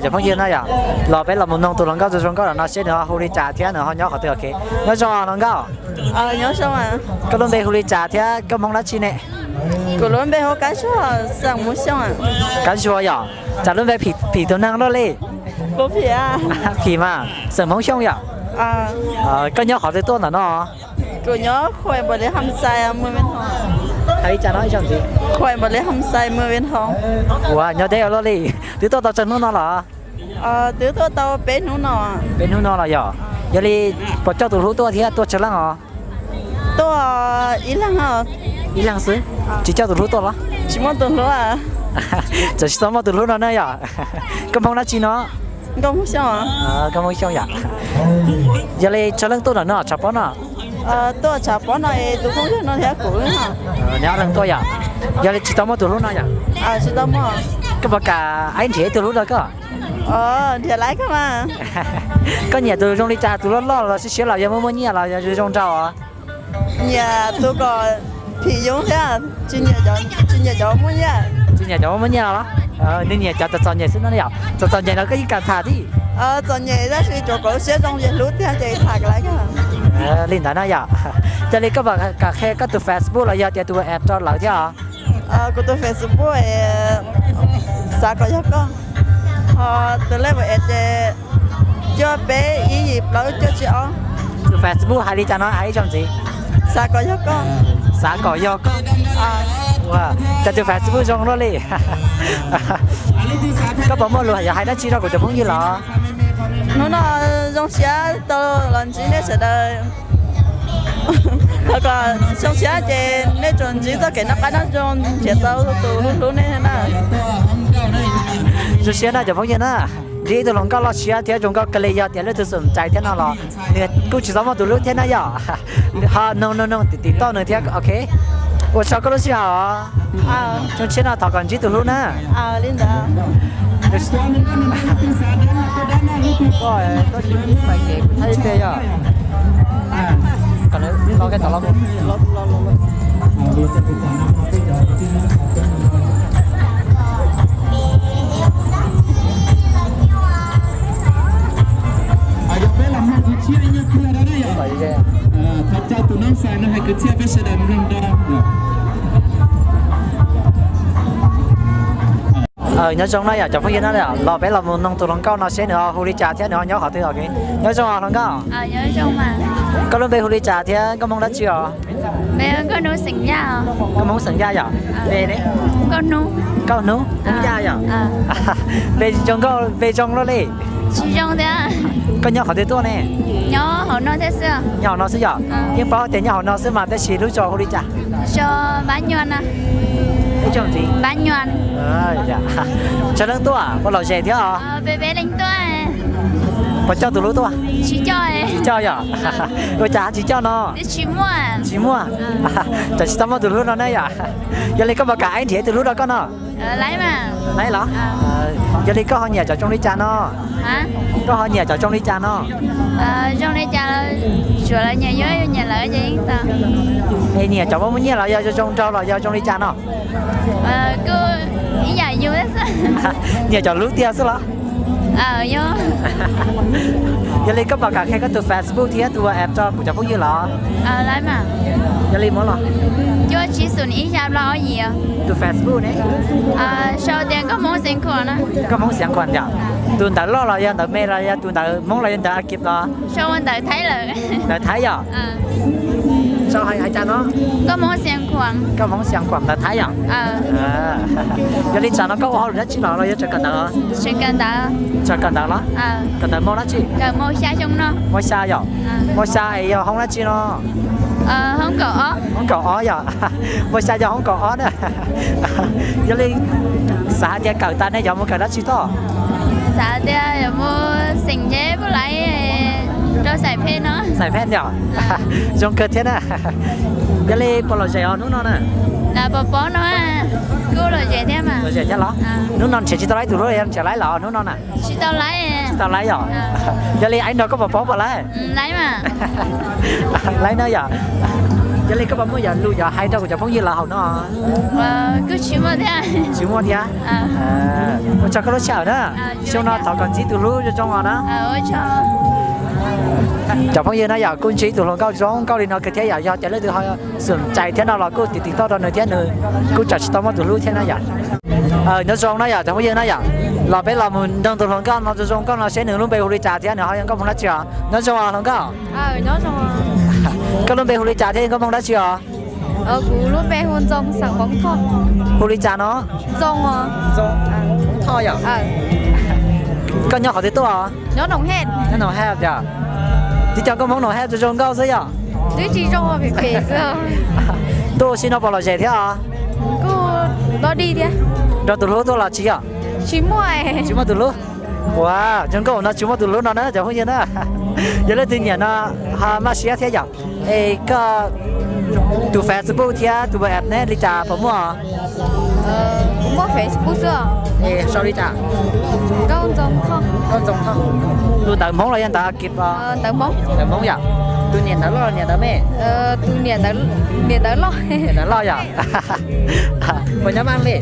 Cov phooj ywg no yom, los peb los mus noog tus hluas nkauj zoo zoo nkauj no seb nws ho hu li cas thiab nws ho nyob qhov twg. Ok, nyob zoo hluas nkauj. Koj lub npe hu li cas thiab koj Hmoob dab tsi ne? Kuv lub npe hu Kab Zuag, xeem Hmoob Xyooj. Kab Zuag yom, cas lub npe phim tus neeg luaj li. Phim mas, xeem Hmoob Xyooj yom. Koj nyob qhov twg tuaj ntawm no? Kuv nyob Khuaim Npaum Li Hom Xais, Muas Vias Thoos. Hais li cas no ib zaug ntxiv? Khuaim Npaum Li Hom Xais, Muas Vias Thoos. Ua nyob deb luaj li, twb tuaj tau tsawg hnub no los? Twb tuaj tau peb hnub no. Peb hnub no los yog? Yog li puas coj tus hlub tuaj thiab tuaj tsawg leej os? Tuaj ib leeg. Ib leeg xwb, tsis coj tus hlub tuaj los? Tsis muaj tus hlub. Txawm tsis tau muaj tus hlub no na yom. Koj Hmoob dab tsi no? Koj Hmoob Xyooj yom. Yog li tsawg leej tuaj ntawm no tshav pob no? Tuaj tshav pob no es tus phooj ywg no thiab kuv. Nyob ob leeg tuaj yom. Yog li tsis tau muaj tus hlub no yom? Koj puas kam aib nrhiav ib tug hlub rau koj? Nrhiav laib koj mas. Koj nyiam tus zoo li cas, tus loj loj los siab siab los yog muaj muaj nyiaj los yog zoo nraug? Nyiam tus kom phim yoov thiab, tsis nyiam cov muaj nyiaj. Tsis nyiam cov muaj muaj nyiaj los? Nws nyiam cov txom txom nyem xwb no yom? Txom txom nyem no koj yeej kam tham thiab. Txom nyem tab sis tsuav kom lub siab zoo, yog hlub tiag ces tham laib. Li ntawd na yom. Yog li koj puas kam qhia koj tus Facebook los yog tias tus WhatsApp rau lawv thiab os? Kuv tus Facebook xav kom yog koj, ho tus lej WhatsApp ces cuaj peb ib yim plaub cuaj tsib ob. Tus Facebook hais li cas no, hais ib zaug ntxiv. Xav kom yog koj. Xav kom yog koj. Cas tus Facebook zoo luaj li. Koj puas muaj lus yuav hais dab tsi rau kuv cov phooj ywg los? Hnub no zoo siab tau los ntsib nej sawv daws. Thov kom zoo siab ces nej tsuas ntsib txoj kev noj qab noj zoo, nrhiav tau tus hlub nej na. Zoo siab na cov phooj ywg na, ntsib ib tug hluas nkauj loj siab thiab zoo nkauj kawg li, yog tias leej twg xom cai thiab no los nws kuj tsis txhob muaj tus hlub thiab na yom. Ho noog noog noog tim tim toj nws thiab, ok. Ua tsaug koj lub sij hawm. Xyoo tshiab no thov kom ntsib tus hlub na. Li ntawd. Koj, koj tsis pais kev kuv thaij ib teg yog. Kom nws los, kom nws los. Thov caw tus noob xais no hais kwv txhiaj peb sawv daws mloog rau. Nyob zoo na yom cov phooj ywg na, los peb los mus noog tus hluas nkauj no seb nws ho hu li cas thiab nws ho nyob qhov twg. Ok, nyob zoo hluas nkauj. Koj lub npe hu li cas thiab koj Hmoob dab tsi os? Koj Hmoob xeem Yaj yom? Npe ne? Nkauj Hnub, Hmoob Yaj yom? Npe zoo nkauj, npe zoo luaj li. Koj nyob qhov twg tuaj ne? Nyob hauv no xwb yom? Yeej paub tias nyob hauv no xwb mas, tab sis lub zos hu li cas? Ib zaug ntxiv. Tsawg leej tuaj, puas lom zem thiab os? Puas coj tus hlub tuaj? Tsis coj yom? Ua cas tsis coj no? Tsis muaj. Tam sim tsis tau muaj tus hlub no na yom? Yog li koj puas kam aib nrhiav tus hlub rau koj no? Laib los? Yog li koj ho nyiam cov zoo li cas no? Koj ho nyiam cov zoo li cas no? Zoo li cas, tsuav lawv nyiam yuav, nyiam lawv ces yeej tau. Es nyiam cov muaj muaj nyiaj los yog zoo zoo nraug los yog zoo li cas no? Kuj ib yam yus xwb. Nyiam cov hlub tiag xwb los? Yog li koj puas kam qhia koj tus Facebook thiab tus WhatsApp rau kuv cov phooj ywg los? Yog li muab los. Cuaj tsib xoom ib xya plaub ob yim. Tus Facebook ne? Sau tias Nkauj Hmoob Xeev Khuam na. Nkauj Hmoob Xeev Khuam yom? Tus ntawv loj los yog ntawv me los yog tus ntawv Hmoob los yog ntawv Askiv los? Sau ua ntawv Thaib lawm. Ntawv Thaib yom? Sau hais cas no? Nkauj Hmoob Xeev Khuam. Nkauj Hmoob Xeev Khuam ntawv Thaib yom? Yog li tsam no koj ua hauj lwm dab tsi los los yog tseem kawm ntawv? Tseem kawm ntawv los? Kawm ntawv hmo dab tsi? Hmo xya yom? Hmo xya es yog hoob dab tsi no? Hoob kaum ob yom? Hmo xya yog hoob kaum ob na. Yog li xav hais tias kawm tas nej yuav mus kawm dab tsi tod? Xav tias yuav mus xeem Nyab Laj rau xaim phem no. Xaim phem yom? Zoo kawg thiab na. Yog li puas lom zem os hnub no na? Pos pob no kuj lom zem thiab mas. Lom zem thiab los? Hnub no nrhiav tsis tau laib tus hlub, nrhiav laib los hnub no na? Tsis tau laib. Tsis tau laib yom? Yog li aib nrog koj pos pob puas laib? Laib na yom? Yog li koj puas muaj yam lus yuav hais rau kuv cov phooj ywg lawv hauv no? Tsis muaj thiab. Ua tsaug koj lub sij hawm na. Xyoo no thov kom ntsib tus hlub zoo zoo os na. Cov phooj ywg na yom, kuj ntsib tus hluas nkauj zoo nkauj li no kawg thiab yom, yog tias leej twg ho xom cai thiab no los kuj tiv tiv toj rau nws thiab, nws kuj tsam tsis tau muaj tus hlub thiab na yom. Nyob zoo na yom cov phooj ywg na yom, los peb los mus nrog tus hluas nkauj no zoo zoo nkauj no seb nws lub npe hu li cas thiab nws ho yog nkauj Hmoob dab tsi os. Nyob zoo os hluas nkauj. Koj lub npe hu li cas thiab nkauj Hmoob dab tsi os? Kuv lub npe hu Ntxoo xeem Hmoob Thoj. Hu li cas no? Ntxoo. Hmoob Thoj yom. Koj nyob qhov twg tuaj? Nyob Noom Hej yom. Tib co nkauj Hmoob Noom Hej zoo zoo nkauj xwb yom. Twb tsis zoo phem phem xwb. Tuaj ua si no puas lom zem thiab os? Kuj dog dig thiab. Nrog tus hlub tuaj los tsis yom? Tsis muaj. Tsis muaj tus hlub. Ua zoo nkauj no tsis muaj tus hlub no na cov phooj ywg na. Yog leej twg nyiam no ho maj siab thiab yom. Es koj tus Facebook thiab tus WhatsApp ne li cas puas muaj? Kuv muaj Facebook xwb. Es sau li cas? Nkauj Ntxoo Thoj. Nkauj Ntxoo Thoj. Lus ntawv Hmoob los yog ntawv Askiv? Ntawv Hmoob. Ntawv Hmoob yom. Tus niam ntawv loj los niam ntawv me? Tus niam ntawv loj. Niam ntawv loj yom. Puas nyob Vaj li?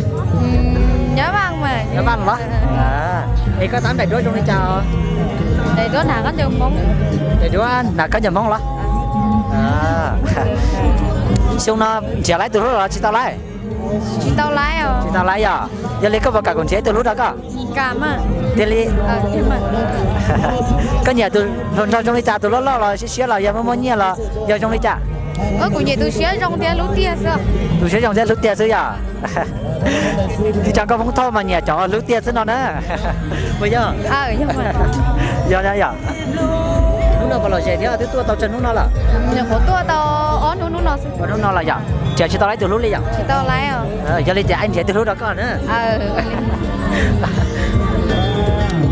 Nyob Vaj mas. Nyob Vaj los? Es koj tab daim duab zoo li cas? Daim duab hnav khaub ncaws Hmoob. Daim duab hnav khaub ncaws Hmoob los? Xyoo no nrhiav laib tus hlub los tsis tau laib? Tsis tau laib os. Tsis tau laib yom. Yog li koj puas kam kuv nrhiav ib tug hlub rau koj? Kam mas. Tiag li? Koj nyiam tus hluas nraug zoo li cas, tus loj loj los siab siab los yog muaj muaj nyiaj los yog zoo li cas? Kuv nyiam tus siab zoo thiab hlub tiag xwb. Tus siab zoo thiab hlub tiag xwb yom. Tib co nkauj Hmoob Thoj mas nyiam cov hlub tiag xwb no na. Puas yog? Yog yog yom. Hnub no puas lom zem thiab twb tuaj tau tsawg hnub no lawm? Kuv tuaj tau ob hnub hnub no xwb. Ob hnub no los yom. Nrhiav tsis tau laib tus hlub li yom? Tsis tau laib os. Yog li ces ai nrhiav tus hlub rau koj na.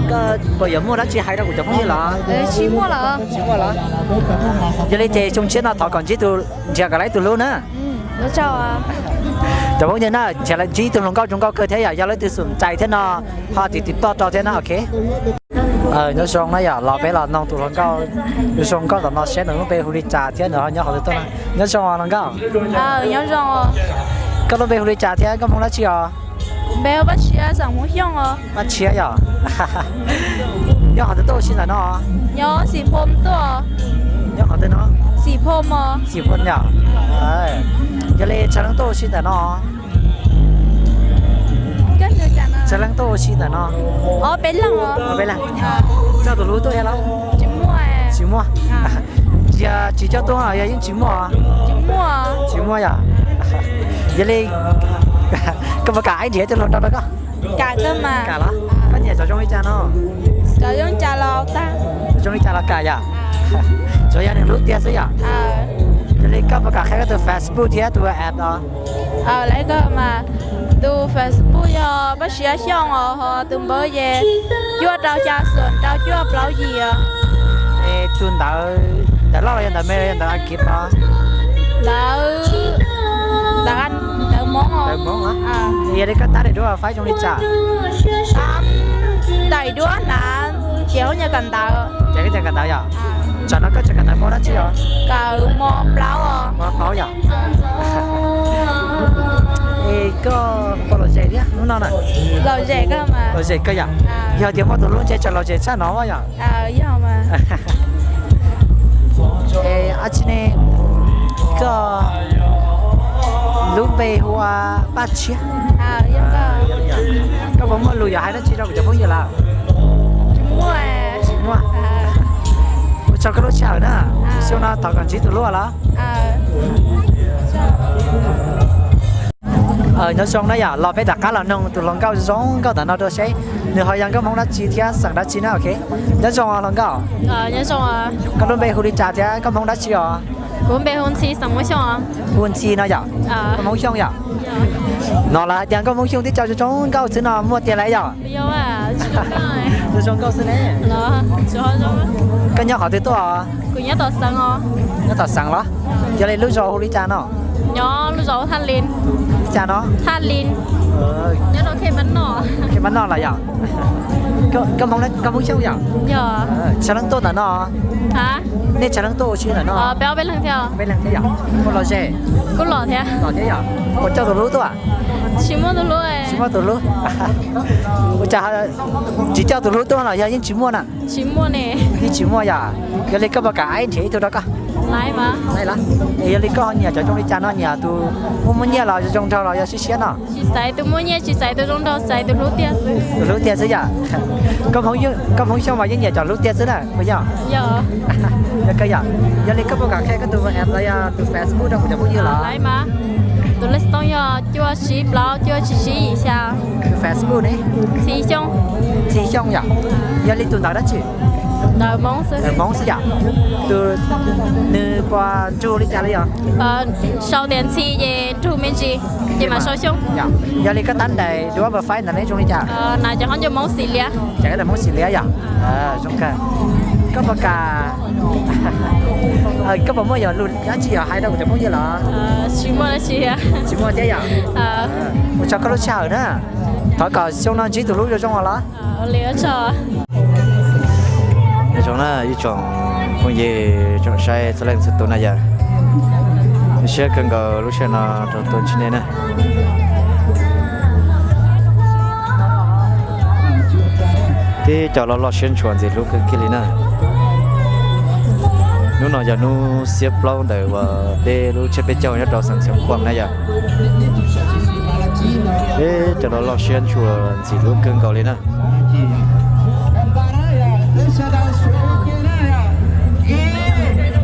Koj puas yuav muaj dab tsi hais rau kuv cov phooj ywg los? Tsis muaj lawm. Tsis muaj los? Yog li ces xyoo tshiab no thov kom ntsib tus, nrhiav kom laib tus hlub na. Cov phooj ywg na, nrhiav ntsib tus hluas nkauj zoo nkauj kawg thiab yom, yog leej twg xom cai thiab no ho tiv tiv toj rau thiab na, ok. Nyob zoo na yom, los peb los noog tus hluas nkauj zoo nkauj tom no seb nws lub npe hu li cas thiab nws ho nyob qhov twg tuaj na. Nyob zoo hluas nkauj. Nyob zoo. Koj lub npe hu li cas thiab koj Hmoob dab tsi os? Npe hu Paj Tshiab, xeem Hmoob Xyooj os. Paj Tshiab yom. Nyob qhov twg tuaj ua si ntawm no? Nyob Xim Phom tuaj. Nyob qhov twg no? Xim Phom os. Xim Phom yom. Yog li tsawg leej tuaj ua si ntawm no? Tsawg leej tuaj ua si ntawm no? Ob peb leeg. Ob peb leeg. Coj tus hlub tuaj thiab los? Tsis muaj. Tsis muaj. Yog tsis coj tuaj yog yeej tsis muaj? Tsis muaj. Tsis muaj yom. Yog li koj puas kam aib nrhiav tus hluas nraug rau koj? Kam kawg mas. Kam los? Koj nyiam cov zoo li cas no? Cov zoo li cas los tag. Cov zoo li cas los kam yom? Tsuas yog nws hlub tiag xwb yom? Yog li koj puas kam qhia koj tus Facebook thiab tus WhatsApp os? Lawv koj mas, tus Facebook yog Paj Tshiab Xyooj os, ho tus npawb ces cuaj rau xya xoom rau cuaj plaub yim os. Es tus ntawv, ntawv loj los yog ntawv me los yog ntawv Askiv os? Ntawv, ntawv, ntawv Hmoob os. Ntawv Hmoob os. Yog li koj tab daim duab faib zoo li cas? Tab daim duab hnav ces hu nyias kawm ntawv. Ces koj tseem kawm ntawv yom? Tsam no koj tseem kawm ntawv mos dab tsi os? Kawm mos plaub os. Mos plaub yom? Es koj puas lom zem thiab hnub no na? Lom zem kawg mas. Lom zem kawg yom? Yog tias muaj tus hlub ntshe tseem lom zem tshaj no yom? Yog mas. Es dab tsi ne? Koj lub npe hu ua Paj Tshiab. Koj puas muaj lus yuav hais dab tsi rau kuv cov phooj ywg lawm? Tsis muaj. Tsis muaj. Ua tsaug koj lub sij hawm na. Xyoo no thov kom ntsib tus hlub los. Nyob zoo na yom, los peb rov qab los noog tus hluas nkauj zoo nkauj ntawm no rau seb nws ho yog nkauj Hmoob dab tsi thiab xeem dab tsi na, ok. Nyob zoo os hluas nkauj. Koj lub npe hu li cas thiab koj Hmoob dab tsi os? Kuv npe hu Ntxhi, xeem Hmoob Xyooj. Hu Ntxhi no yom? Koj Hmoob Xyooj yom? No lawv hais tias nkauj Hmoob Xyooj tib co zoo zoo nkauj xwb no muaj tiag lawm yom? Zoo nkauj xwb ne. Koj nyob qhov twg tuaj? Nyob Thoj Xeev los? Yog li lub zos hu li cas no? Li cas no? Nyob rau Khej Mab Noj. Khej Mab Noj los yog? Koj Hmoob, koj Hmoob Xyooj yog? Yog. Tsawg leej tuaj ntawm no? Nej tsawg leej tuaj ua si ntawm no? Peb ob peb leeg thiab. Peb leeg thiab yog? Muaj los ze? Kuj los thiab. Los thiab yog? Puas coj tus hlub tuaj? Tsis muaj tus hlub. Tsis muaj tus hlub. Ua cas tsis coj tus hlub tuaj los yog yeej tsis muaj na? Tsis muaj ne. Yeej tsis muaj yog? Yog li koj puas kam aib nrhiav ib tug rau koj? Aib los? Yog li koj ho nyiam cov zoo li cas no, nyiam tus muaj muaj nyiaj los zoo nraug los yog siab siab no? Tsis xaiv tus muaj nyiaj, tsis xaiv tus zoo nraug, xaiv tus hlub tiag xwb. Tus hlub tiag xwb yom? Koj Hmoob Xyooj mas yeej nyiam cov hlub tiag xwb na puas yog? Yog. Yog kawg yom? Yog li koj puas kam qhia koj tus WhatsApp los yog tus Facebook rau kuv cov phooj ywg los? Tus Lej Tooj yog cuaj tsib plaub cuaj tsib tsib yim xya. Tus Facebook ne? Txhi Xyooj. Txhi Xyooj yom? Yog li tus ntawv dab tsi? Ntawv Hmoob xwb. Hmoob xwb yom? Tus, nws puas nrug li cas li yog? Sau tias Txhi ces nrug me ntsis, ces mam sau Xyooj. Yog li koj tab ntais duab Wi-Fi ntawd ne zoo li cas? Nas cov khaub ncaws Hmoob xim liab. Ces koj tab Hmoob xim liab yom? Zoo kawg. Koj puas kam, koj puas muaj yog lus dab tsi yog hais rau kuv cov phooj ywg los? Tsis muaj dab tsi. Tsis muaj thiab yom? Ua tsaug koj lub sij hawm na. Thov kom xyoo no ntsib tus hlub zoo zoo os los. Nyob zoo na ib tsoom phooj ywg tsoom saib txhua leej txhua tus na yom, zoo siab kawg nkaus lub sij hawm no rau tuaj ntsib nej na. Tib co loj loj siab ntshua ntxim hlub kawg kiag li na. Hnub no yog hnub xiab plaub ntawm uas peb lub tsiab peb caug nyob rau xeev Xeev Khuam na yom. Tib co loj loj siab ntshua ntxim hlub kawg nkaus li na.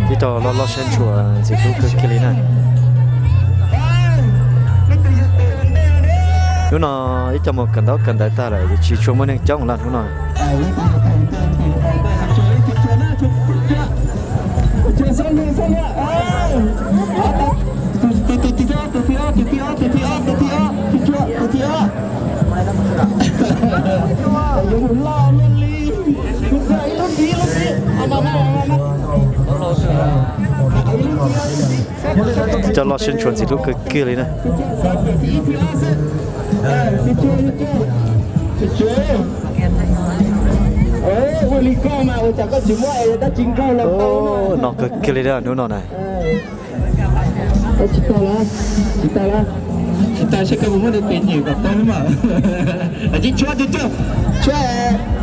Tib co loj loj siab ntshua ntxim hlub kawg kiag li na. Hnub no ib co mus kawm ntaub kawm ntawv tag lawm, tsis tshua muaj neeg coob lawm hnub no. Tib co loj siab ntshua ntxim hlub kawg kiag li na. No kawg kiag li na hnub no na. Tsis tau, tsis tau, tsis tau, seb koj puas muab tus tes nyem kom tau mas.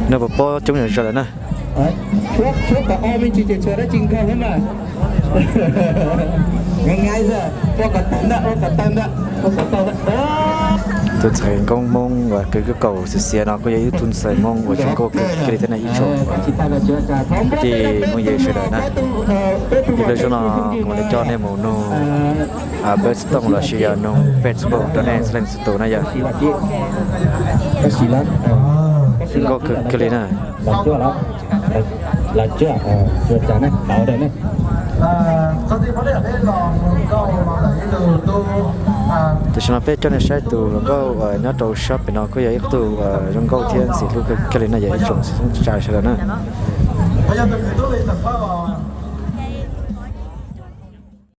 Nws puas paub coob yam zoo lawm na. Tus ntxhais nkauj Hmoob uas kawg kawg kaum xiav xiav no kuj yog ib tug ntxhais Hmoob uas zoo nkauj kawg kiag li thiab na ib tsoom kwv tij phooj ywg sawv daws na. Ib pliag zoj no kuv mam li coj nej mus nug Play Store los sis yog nug Facebook rau nej txhua leej txhua tus na yom. Zoo nkauj kawg kiag li na. Tam sim no peb coj nej saib tus hluas nkauj uas nyob rau sab pem no kuj yog ib tug zoo nkauj thiab ntxim hlub kawg kiag li na yom ib tsoom tsa sawv daws na.